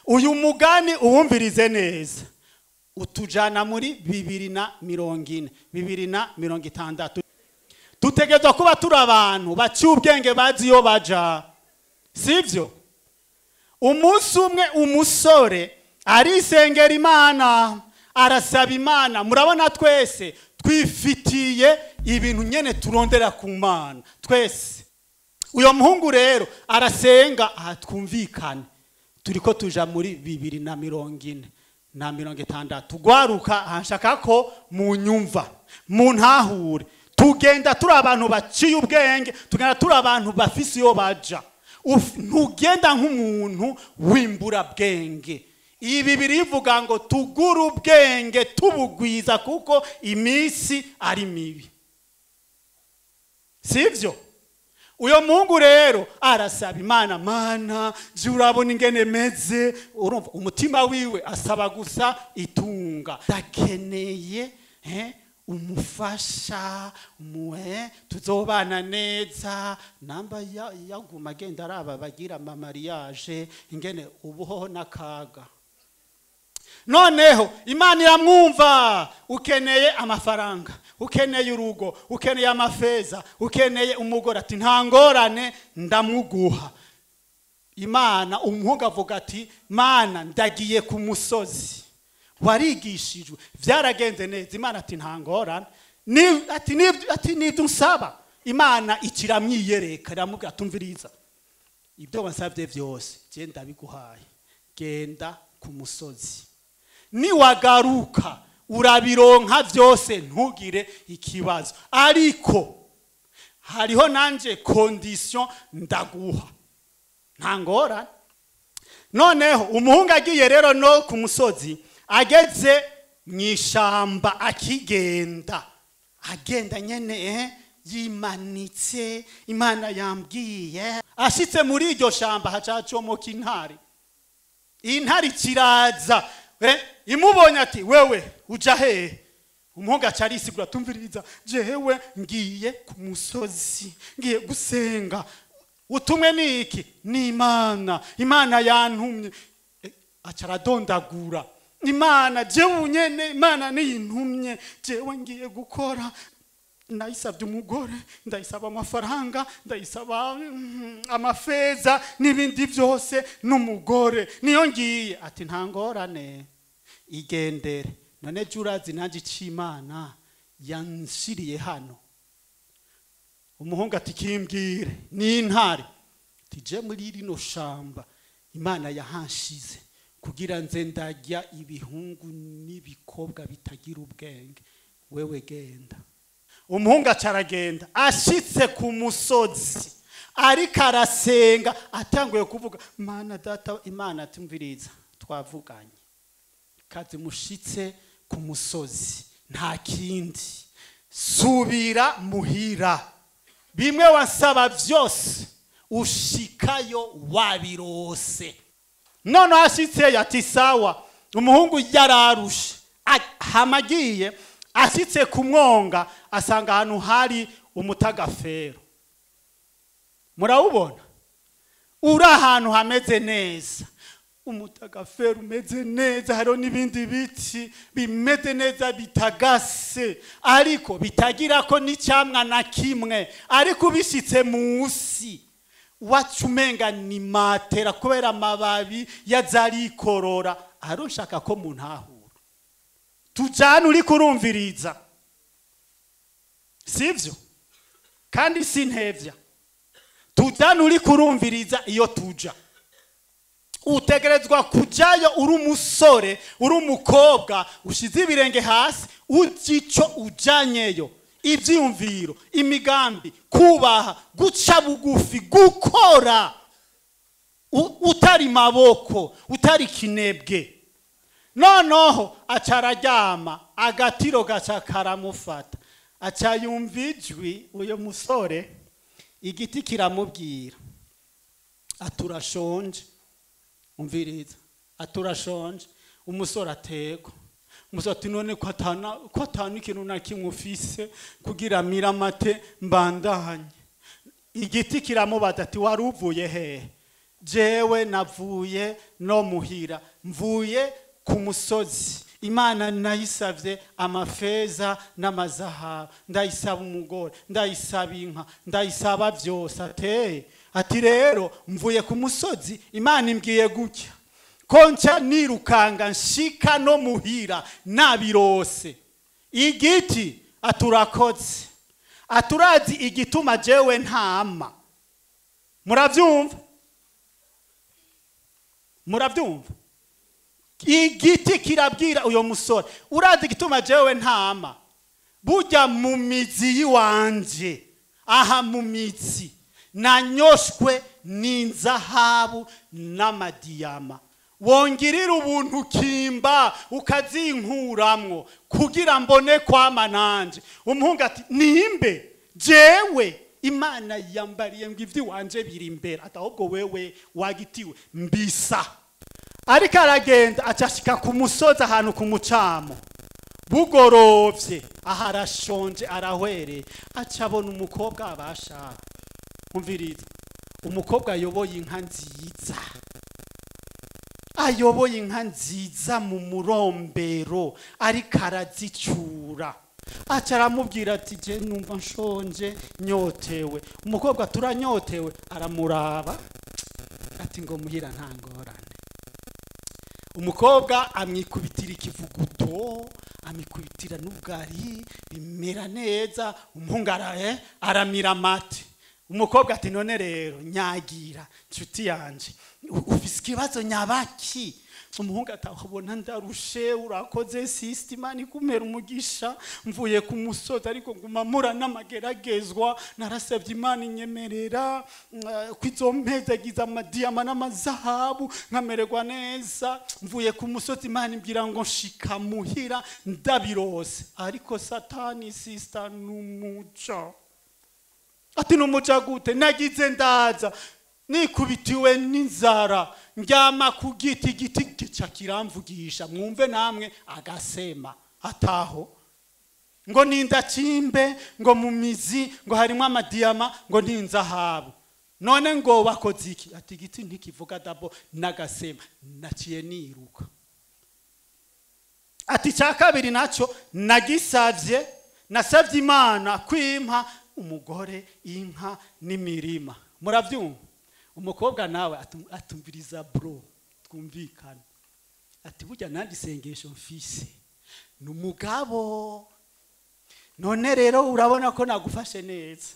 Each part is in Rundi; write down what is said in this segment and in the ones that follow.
Uyu mugani uwumvirize neza, utujana muri 2040, 2060. Dutegerezwa kuba turi abantu baciye ubwenge, bazi iyo baja, sivyo? Umunsi umwe umusore arisengera Imana, arasaba Imana. Murabona twese twifitiye ibintu nyene turondera ku Mana twese. Uyo muhungu rero arasenga. Aha twumvikane, turiko tuja muri 2040 na 60. Gwaruka, nshaka ko munyumva, muntahure. Tugenda turi abantu baciye ubwenge, tugenda turi abantu bafise iyo baja. Ntugenda nk'umuntu w'imburabwenge. Ibi birivuga ngo tugure ubwenge tubugwiza, kuko iminsi ari mibi, sivyo? Uyo muhungu rero arasaba Imana: "Mana, je urabona ingene meze." Urumva umutima wiwe asaba gusa itunga. "Ndakeneye umufasha umuhe tuzobana neza." Namba yaguma agenda araba bagira ama mariage ingene ubuhoho n'akaga. Noneho Imana iramwumva: "Ukeneye amafaranga, ukeneye urugo, ukeneye amafeza, ukeneye umugore." Ati: "Nta ngorane, ndamuguha." Imana, umuhungu avuga ati: "Mana, ndagiye ku musozi." Warigishijwe, byaragenze neza. Imana ati: "Nta ngorane." Ati: "Nibyo unsaba?" Imana ikiramwiyereka, iramubwira ati: "Umviriza, ibyo wasabye byose je ndabiguhaye. Genda ku musozi, niwagaruka urabironka byose, ntugire ikibazo. Ariko hariho nanje condition ndaguha." Nta ngorane. Noneho umuhungu agiye rero no ku musozi, ageze mu ishamba, akigenda agenda nyene, yimanitse, Imana yambwiye. Ashitse muri iryo shamba, haca hacomoka intare. Intare kiraza, imubonye ati: "Wewe uja hehe?" Umuhungu aca arisigura: "Tumviriza, jewe ngiye ku musozi, ngiye gusenga. Utumwe niki?" "Ni Imana, Imana yantumye." Aca aradondagura: "Imana, jewe nyene Imana niyintumye. Jewe ngiye gukora, ndayisabye umugore, ndayisaba amafaranga, ndayisaba amafeza n'ibindi byose n'umugore, niyo ngiye." Ati: "Nta ngorane, igendere. None jya urazi nanjye icyo Imana yanshiriye hano?" Umuhungu ati: "Kimbwire." Ni intare tije muri rino shamba, Imana yahanshize kugira nze ndarya ibihungu n'ibikobwa bitagira ubwenge. Wewe genda. Umuhungu aca aragenda. Ashitse ku musozi, ariko arasenga, atanguye kuvuga: "Mana data." Imana tumviriza, twavuganye kazi, mushitse ku musozi nta kindi, subira muhira, bimwe wasaba byose ushikayo wabirose. None ashitseyo ati: "Sawa." Umuhungu yararushe, hama agiye, ashitse ku mwonga, asanga ahantu hari umutagafero. Murawubona, uri ahantu hameze neza, umutagafero umeze neza, hariho n'ibindi biti bimeze neza bitagase, ariko bitagira ko n'icyamwa na kimwe. Ariko ubishyitse munsi, wacu umenga ni matera, kubera amababi yazarikorora. Ahari ushaka ko muntahura, tujyane, uri kurumviriza, sibyo? Kandi si ntevya, tujyane, uri kurumviriza. Iyo tuja, utegerezwa kujyayo uri umusore, uri umukobwa ushize ibirenge hasi, uzi icyo ujyanyeyo: ibyiyumviro, imigambi, kubaha, guca bugufi, gukora, utari maboko, utari kinebwe. Noneho aca araryama, agatiro gaca karamufata, aca yumva ijwi. Uyu musore, igiti kiramubwira aturashonje. Umviriza, aturashonje. Umusore atego. Umusore ati: "None ko atana ikintu na kimwe ufise kugira miramate mbandanye?" Igiti kiramubaza ati: "Wari uvuye hehe?" Jewe navuye no muhira, mvuye ku musozi, Imana nayisavye amafeza n'amazahabu, ndayisaba umugore, ndayisaba inka, ndayisaba byose. Ateye ati rero mvuye ku musozi, Imana imbwiye gutya ko nca nirukanga nshika no muhira nabirose. Igiti aturakoze, aturazi igituma jewe ntama. Muravyumva? Muravyumva? Igiti kirabwira uyo musore, urazi igituma jewe ntama? Burya mu mizi yiwanje, aha mu mizi nanyoshwe n'inzahabu n'amadiyama, wongirira ubuntu kimba ukazinkuramwo kugira mbone kwama nanje. Umuhungu ati nimbe jewe Imana yambariye ngo ivy'iwanje biri imbere, ati ahubwo wewe wagitiwe mbisa. Ariko aragenda acashika ku musozi ahantu ku mucamo, bugorovye, aha arashonje arahwereye, aca abona umukobwa abasha. Umviriza, umukobwa ayoboye inka nziza, ayoboye inka nziza mu murombero, ariko arazicura. Aca aramubwira ati je numva nshonje nyotewe. Umukobwa turanyotewe, aramuraba ati ngo muhira nta ngorane. Umukobwa amwikubitira ikivuguto, amwikubitira n'ubwari, bimera neza. Umuhungu aramira amate. Umukobwa ati none rero nyagira nshuti yanje, ufise ikibazo nyabaki? Umuhungu atabona ndarushe, urakoze sister, Imana ikumera umugisha, mvuye ku musozi ariko nguma mura n'amageragezwa, narasabye Imana inyemerera ko izompezagiza amadiyama n'amazahabu nkamererwa neza, mvuye ku musozi Imana imbwira ngo nshika muhira ndabirose. Ariko Satani sister numuca. Ati numuca gute? Nagize ndaza nikubitiwe n'inzara, ndyama ku giti, igiti gica kiramvugisha. Mwumve namwe agasema ataho ngo nindakimbe, ngo mu mizi ngo harimo amadiyama, ngo ninzahabu. None ngo bakoze iki? Ati igiti ntikivuga dabo n'agasema, naciye niruka. Ati cya kabiri nacyo nagisavye, nasavye Imana kwimpa umugore, inka n'imirima. Muravyumva? Umukobwa nawe atumviriza bro, twumvikana. Ati burya nandi isengesho mfise numugabo, none rero urabona ko nagufashe neza,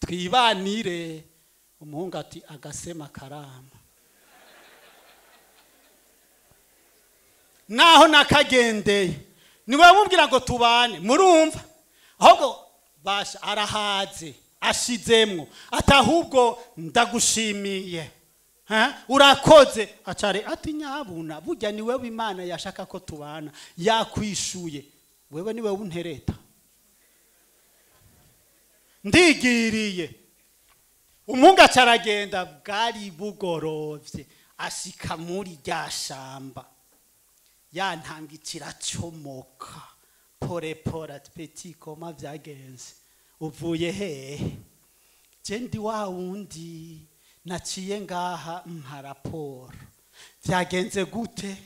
twibanire. Umuhungu ati agasema karama, naho nakagendeye niwe mubwira ngo tubane. Murumva? Ahubwo basha arahaze ashizemwo, atahubwo ndagushimiye, urakoze. Acare ati nyabuna burya ni wewe Imana yashaka ko tubana, yakwishuye wewe niwe untereta, ndigiriye. Umuhungu acaragenda, bwari bugorovye, ashika muri rya shamba, ya ntanga ikiracomoka pore pore. Ati petit koma vyagenze, uvuye hehe? Je ndi wa wundi naciye ngaha mpa raporo, vyagenze gute?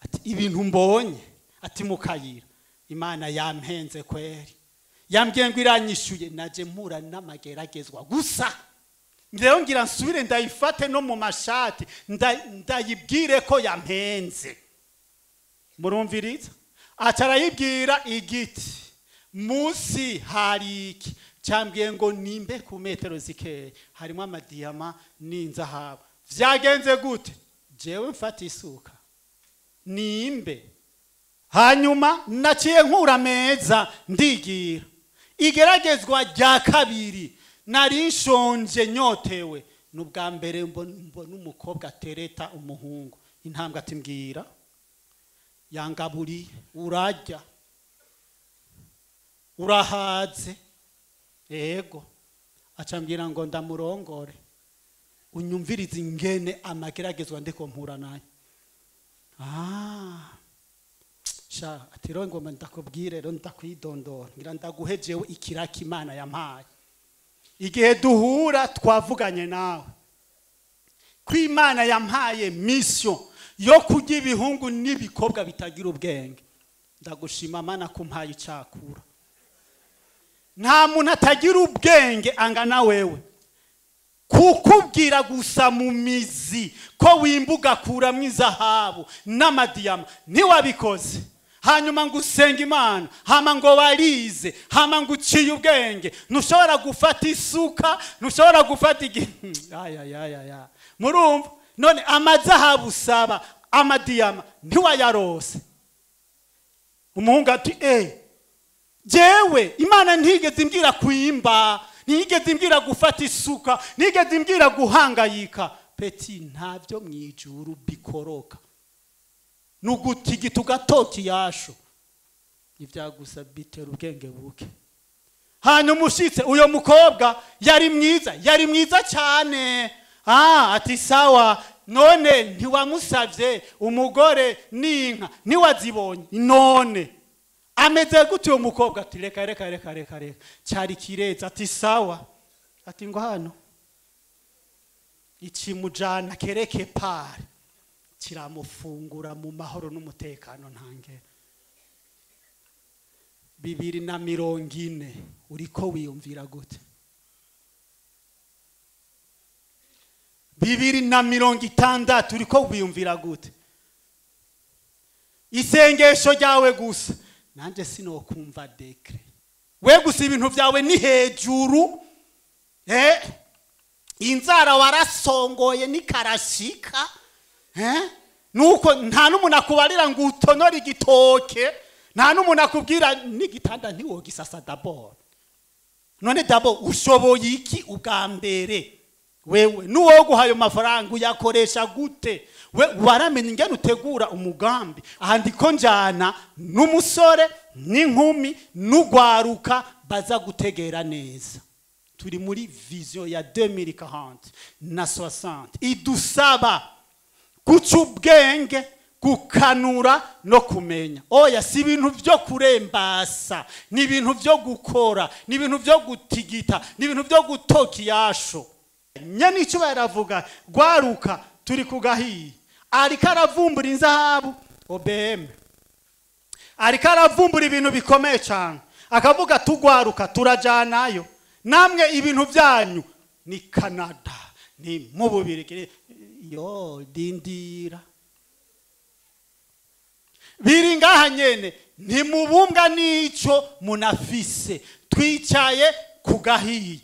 Ati ibintu mbonye, ati mukayira Imana yampenze kweri, yambwiye ngo iranyishuye, naje mpura n'amageragezwa gusa. Rero ngira nsubire ndayifate no mu mashati, ndayibwire ko yampenze. Murumviriza? Aca arayibwira igiti musi hari iki cyambwiye ngo nimbe ku metero zikeya harimo amadiyama n'inzahabu. Vyagenze gute? Jewe mfata isuka nimbe, hanyuma naciye nkura meza ndigira. Igeragezwa rya kabiri nari nshonje nyotewe, n'ubwa mbere mbona umukobwa atereta umuhungu, intambwe ati mbwira yangaburi, urarya urahaze? Ego. Acambwira ngo ndamurongore. Unyumvirize ingene amageragezwa ndiko mpura nayo. Sha ati rero ngomba ndakubwire, rero ndakwidondora, ngira ndaguhejewe ikiraka Imana yampaye. Igihe duhura twavuganye nawe. Kw'Imana yampaye mission yo kurya ibihungu n'ibikobwa bitagira ubwenge. Ndagushima Mana ko umpaye icakura. Nta muntu atagira ubwenge angana wewe. Kukubwira gusa mu mizi ko wimbuga kuramwo izahabu n'amadiyama ntiwabikoze, hanyuma ngo usenge Imana, hama ngo warize, hama ngo uciye ubwenge, ntushobora gufata isuka, ntushobora gufata aya murumva. None amazahabu usaba amadiyama ntiwayarose. Umuhungu ati jewe Imana ntigeze imbwira kuimba, ntigeze imbwira gufata isuka, ntigeze imbwira guhangayika. Peti ntavyo mwijuru bikoroka, nugutigita ugatoki yasho ivyagusa bitera ubwenge buke. Hanyuma ushitse uyo mukobwa yari mwiza, yari mwiza cyane. Ati sawa, none ntiwamusavye umugore n'inka ntiwazibonye, none ameze gute uyo mukobwa? Ati reka reka reka reka reka, cyari kireza. Ati sawa, ati ngo hano ikimujana kereke pare kiramufungura mu mahoro n'umutekano ntangere. 2040 uriko wiyumvira gute? 2060 uriko wiyumvira gute? Isengesho ryawe gusa nanje sinokumva dekre. We gusa ibintu byawe ni hejuru, inzara warasongoye nikarashika, nuko nta n'umuntu akubarira ngo utonore igitoke, nta n'umuntu akubwira n'igitanda ntiwogisasa d'abord. None d'abord ushoboye iki ubwa mbere? Wewe nuwo guhayo mafaranga uyakoresha gute? We waramenye ingene utegura umugambi. Aha ndiko njana n'umusore n'inkumi n'ugwaruka baza gutegera neza. Turi muri vision ya 2040 na 60 idusaba guca ubwenge, gukanura no kumenya. Oya, si ibintu byo kurembasa, ni ibintu byo gukora, ni ibintu byo gutigita, ni ibintu byo gutoka iyasho. Nyene icyo baravuga gwaruka turi kugahiye. Ariko aravumbura inzahabu OBM, ariko aravumbura ibintu bikomeye cyane, akavuga tugwaruka turajanayo, namwe ibintu byanyu ni Canada, ni mu Bubirigi, yo dindira biri ngaha nyene, ntimubumbwa n'ico munafise. Twicaye kugahiye.